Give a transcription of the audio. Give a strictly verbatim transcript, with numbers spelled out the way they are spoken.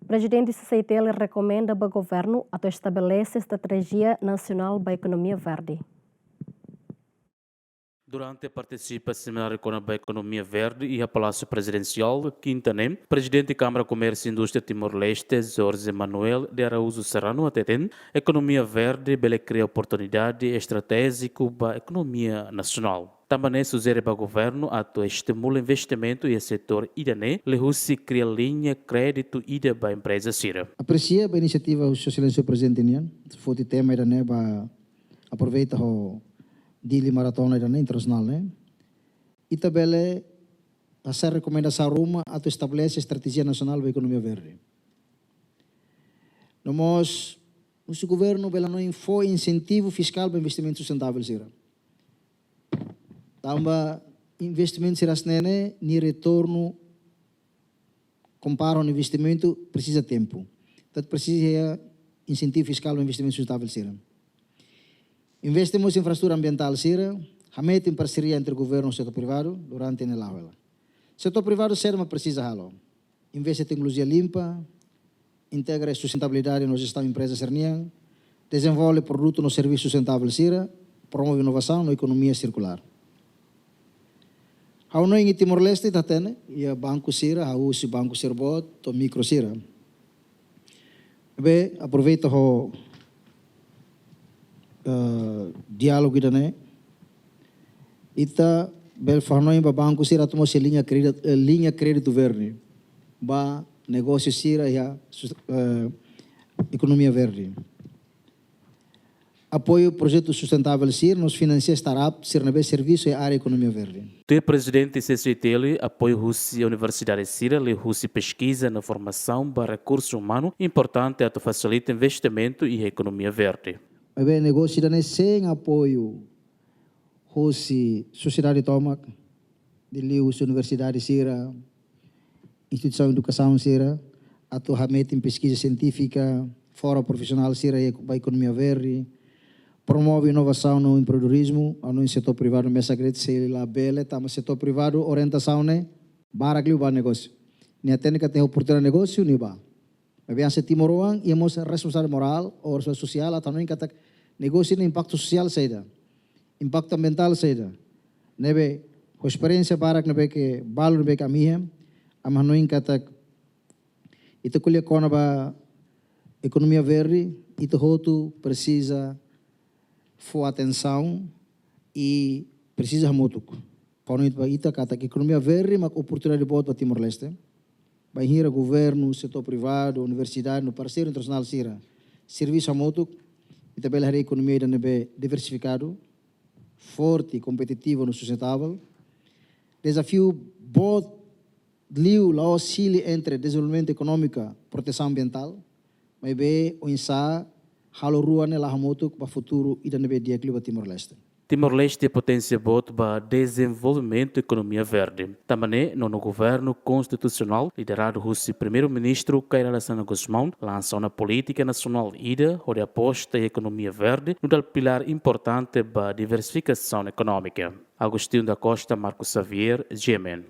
Prezidente C C I T L rekomenda ba governu atu estabelese estratéjia nasionál ba ekonomia verde. Durante partisipa semináriu kona-ba ekonomia verde iha Palásiu Prezidensiál, kinta ne'e, Prezidente Kámara Komérsiu Indústria Timor-Leste, Jorge Manuel de Araújo Serrano, hateten ekonomia verde bele kria oportunidade estratéjiku ba ekonomia nasionál. Tanba ne'e sujere ba governu atu estimula investimentu iha setór ida-ne'e, liuhusi kria liña kréditu ida ba empreza sira. Apresia ba inisiativa husi Sua Exelénsia Prezidente nian, foti tema ida-ne'e ba aproveita ho Dili Maratona ida-ne'e internasionál ne'e. Ita bele hasai rekomendasaun ruma atu estabelese estratéjia nasionál ba ekonomia verde. No mós, husi governu bele hanoin fó insentivu fiskál ba investimentu sustentável sira. Tanba investimentu sira hanesan ne'e, nia retornu kompara ho investimentu presiza tempu. Tantu presiza iha insentivu fiskál ba investimentu sustentável sira. Investe mós infraestrutura ambientál sira, hametin parseria entre governu no setór privadu durante ne'e la'o hela. Setór privadu saida mak presiza halo. Investe teknolojia limpa, integra sustentabilidade no jestaun empreza sira-nian, dezenvolve produtu no servisu sustentável sira, promove inovasaun no ekonomia sirkulár. Ha'u hanoin iha Timor-Leste ita hatene, iha banku sira, hahú husi banku sira boot to'o mikro sira. Ne'ebé, aproveita ho, eh, diálogu ida-ne'e, ita bele fó hanoin ba banku sira atu mós liña kréditu, eh, liña kréditu verde ba negósiu sira iha sus-, eh, ekonomia verde. Apoiu projetu sustentável sira, no mós finansia startup sira ne'ebé servisu iha área ekonomia verde. Tuir Prezidente C C I T L, apoiu husi universidade sira liuhusi peskiza no formasaun ba rekursu umanu importante atu fasilita investimentu iha ekonomia verde. Maibé negósiu ida-ne'e sein apoiu husi sosiedade tomak, liuliu husi universidade sira, instituisaun edukasaun sira, atu hametin peskiza sientífika, forma profisionál sira iha ba ekonomia verde, promove inovasaun no empreendedorizmu, ha'u hanoin setór privadu mesak de'it, sei labele, tanba setór privadu orientasaun ne'e barak liu ba negósiu. Nia hatene katak iha oportunidade negósiu, nia bá. Maibé hanesan timoroan, iha mós responsabilidade morál ou responsabilidade sosiál, atu hanoin katak negósiu ne'e impaktu sosiál saida, impaktu ambientál saida. Ne'ebé, ho esperiénsia barak ne'ebé ke, balu ne'ebé ke ami iha, ami hanoin katak ita ko'alia kona-ba ekonomia verde, ita hotu presiza fó atensaun i presiza hamutuk. Ha'u hanoin ba ita katak ekonomia verde mak oportunidade boot ba Timor-Leste. Bainhira governu, setór privadu, universidade, no parseiru internasionál sira servisu hamutuk, ita bele haree ekonomia ida ne'ebé diversifikadu, forte, kompetitivu no sustentável. Dezafiu boot liu la'ós hili entre dezenvolvimentu ekonómiku, protesaun ambientál, maibé oinsá halo rua ne'e la'o hamutuk ba futuru ida ne'ebé di'ak liu ba Timor-Leste. Timor-Leste iha poténsia boot ba dezenvolvimentu ekonomia verde. Tanba ne'e, nonu governu konstitusionál, lideradu husi Primeiru-Ministru Kay Rala Xanana Gusmão, lansa ona polítika nasionál ida hodi aposta iha ekonomia verde, nu'udar pilár importante ba diversifikasaun ekonómika. Agostinho da Costa, Marcos Xavier, G M N.